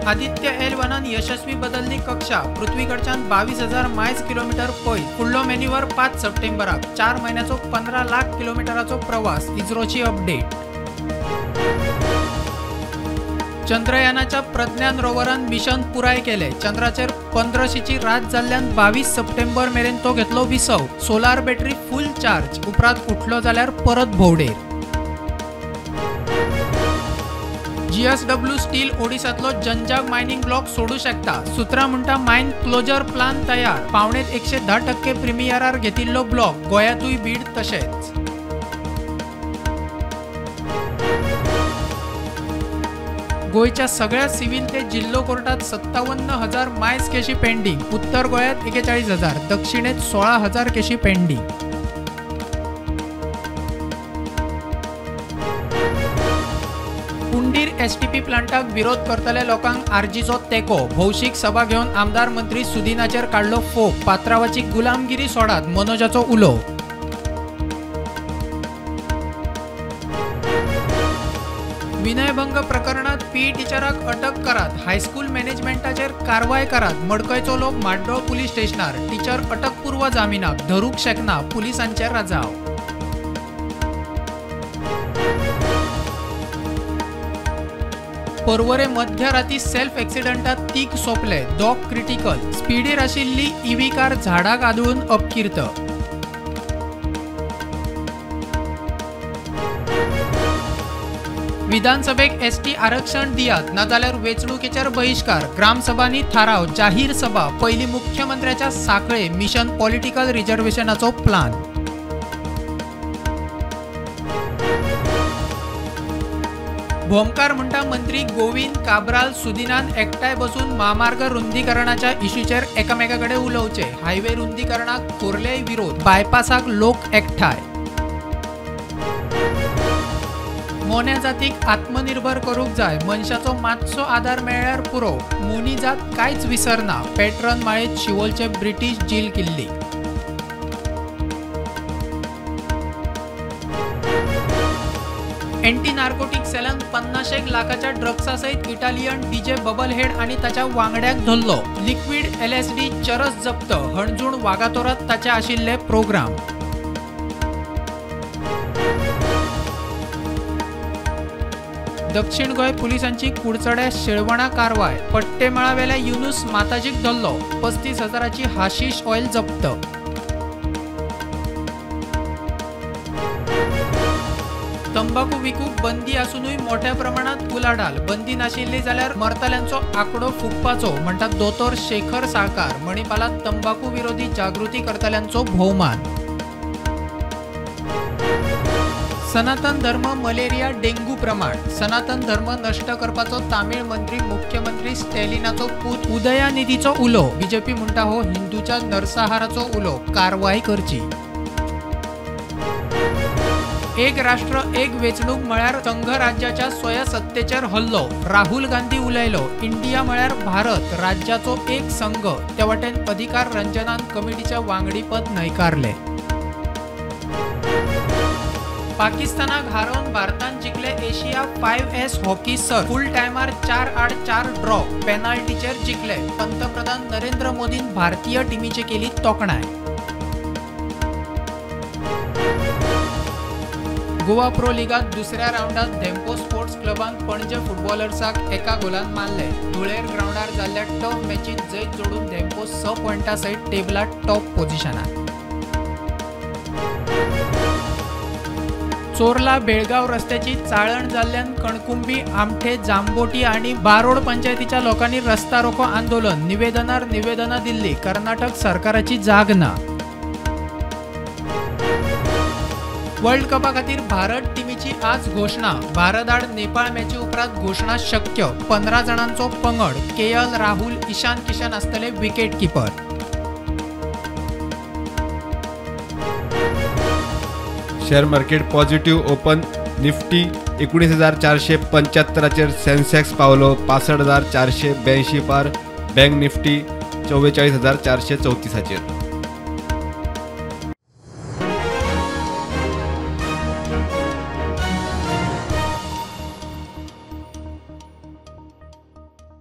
Aditya L1 यशस्वी बदलली कक्षा. पृथ्वीकडच्यान 22,000 मायल्स किलोमीटर पयस. फुडलो मॅन्युवर 5 सप्टेंबराक. 4 म्हयन्याचो 15 लाख किलोमिटराचो प्रवास. इस्रोची अपडेट. चंद्रयानाच्या प्रज्ञान रोवरान मिशन पुराय केले. चंद्राचेर 15शीची रात जाल्ल्यान 22 सप्टेंबर मेरेन तो घेतलो विसव. सोलार बॅटरी फुल चार्ज. उपरांत उठलो जाल्यार परत भोंवडेर. GSW स्टील ओडिशांतलो जनजाग मायनिंग ब्लॉक सोडू शकता. सूत्रां म्हणटा मायन क्लोजर प्लान तयार. पावणेत 110% प्रिमियरार घेतिल्लो ब्लॉक. गोंयांतूय बीड तशेंच. गोंयच्या सगळ्या सिव्हिल ते जिल्लो कोर्टात 57,000 मायल्स केशी पेंडींग. उत्तर गोंयांत 41,000, दक्षिणेत 16,000 केशी पेंडींग. उंडीर STP प्लांटाक विरोध करतल्या लोकांक आरजीचो तेंको. भौशीक सभा घेवन आमदार मंत्री सुदिनाचेर काडलो फोग. पात्रावाची गुलामगिरी सोडात, मनोजाचो उलो. विनयभंग प्रकरणात पीई टिचराक अटक करात. हायस्कूल मॅनेजमेंटाचेर कारवाय करात. मडकयचो लोक माड्डोळ पुलीस स्टेशनार. टिचर अटकपूर्व जामिनाक धरूंक शकना, पुलिसांचेर राजाव. पर्वरे मध्यराती सेल्फ एक्सिडंटात 3 सोंपले, 2 क्रिटिकल. स्पिडीर आशिल्ली ईव्ही कार झाडाक आदळून अपकीर्त. विधानसभेक ST आरक्षण दियात, नाजाल्यार वेंचणुकेचेर बहिश्कार. ग्रामसभांनी थाराव, जाहीर सभा. पयलीं मुख्यमंत्र्याच्या सांखळे मिशन पॉलिटिकल रिजर्वेशनाचो प्लान. भोमकार म्हणटा मंत्री गोविंद काब्राल सुदिनान एकठांय बसून म्हामार्ग रुंदीकरणाच्या इश्यूचेर एकामेका कडेन उलोवचे. हायवे रुंदीकरणाक खोर्लेय विरोध. बायपासाक लोक एकठांय. मोन्या जातीक आत्मनिर्भर करूंक जाय. मनशाचो मातसो आदार मेळ्ळ्यार पुरो. मोनी जात कांयच विसरना. पॅट्रन माळेत शिवोलचे ब्रिटीश जील किल्ली. एंटी नार्कोटिक सेलान 50 लाखाच्या ड्रग्सा सयत इटालियन डीजे बबलहेड आनी ताच्या वांगड्याक धरलो. लिक्विड LSD चरस जप्त. हणजूण वागातोरात ताचे आशिल्ले प्रोग्राम. दक्षिण गोंय पुलिसांची कुडचड्या शेळवणा कारवाय. पट्टेमळावेल्या युनुस माताजीक धरलो. 35,000ची हाशीश ऑयल जप्त. तंबाखू विकूंक बंदी आसुनूय मोठ्या प्रमाणात उलाढाल. बंदी नाशिल्ली जाल्यार मरतल्यांचो आंकडो फुगपाचो, म्हणटात दोतोर शेखर साळकार. मणिपालांत तंबाखू विरोधी जागृती करतल्यांचो भोवमान. सनातन धर्म मलेरिया डेंग्यू प्रमाण. सनातन धर्म नश्ट करपाचो तामीळ मंत्री मुख्यमंत्री स्टॅलिनाचो पूत उदयानिधीचो उलो. बीजेपी म्हणटा हो हिंदूच्या नरसंहाराचो उलो, कारवाय करची. एक राष्ट्र एक वेंचणूक म्हळ्यार संघराज्याच्या स्वयंसत्तेचेर हल्लो. राहुल गांधी उलयलो. इंडिया म्हळ्यार भारत राज्याचो एक संघ. ते वटेन अधिकार रंजनान कमिटीचे वांगडीपद न्हयकारले. पाकिस्तानाक हारोवन भारतान जिखले एशिया 5S hockey सर्त. फुल टायमार 4-4 ड्रॉ. पेनाल्टीचेर जिखले. पंतप्रधान नरेंद्र मोदीन भारतीय टिमीची केली तोखणाय. गोवा प्रो लिगात दुसऱ्या रावंडात धेंपो स्पोर्ट्स क्लबान पणजे फुटबॉलर्साक 1 गोलान मारले. धुळेर ग्रावंडार जाल्ल्या टफ मॅचीत जैत जोडून धेंपो 6 पॉयंटा सयत टेबलार टॉप पोझिशनार. चोरला बेळगाव रस्त्याची चाळण जाल्ल्यान कणकुंबी, आमठे, जांबोटी आनी बारोड पंचायतीच्या लोकांनी रस्ता रोको आंदोलन. निवेदनार निवेदनां दिल्ली. कर्नाटक सरकाराची जाग ना. वर्ल्ड कपा खातीर भारत टिमीची आज घोशणा. भारत आड नेपाळ मॅची उपरांत घोशणा शक्य. 15 जाणांचो पंगड. KL Rahul, Ishan Kishan आसतले wicket keeper. Share market positive open. Nifty 19,475 Sensex पावलो 65,482 पार. Bank Nifty 44,434.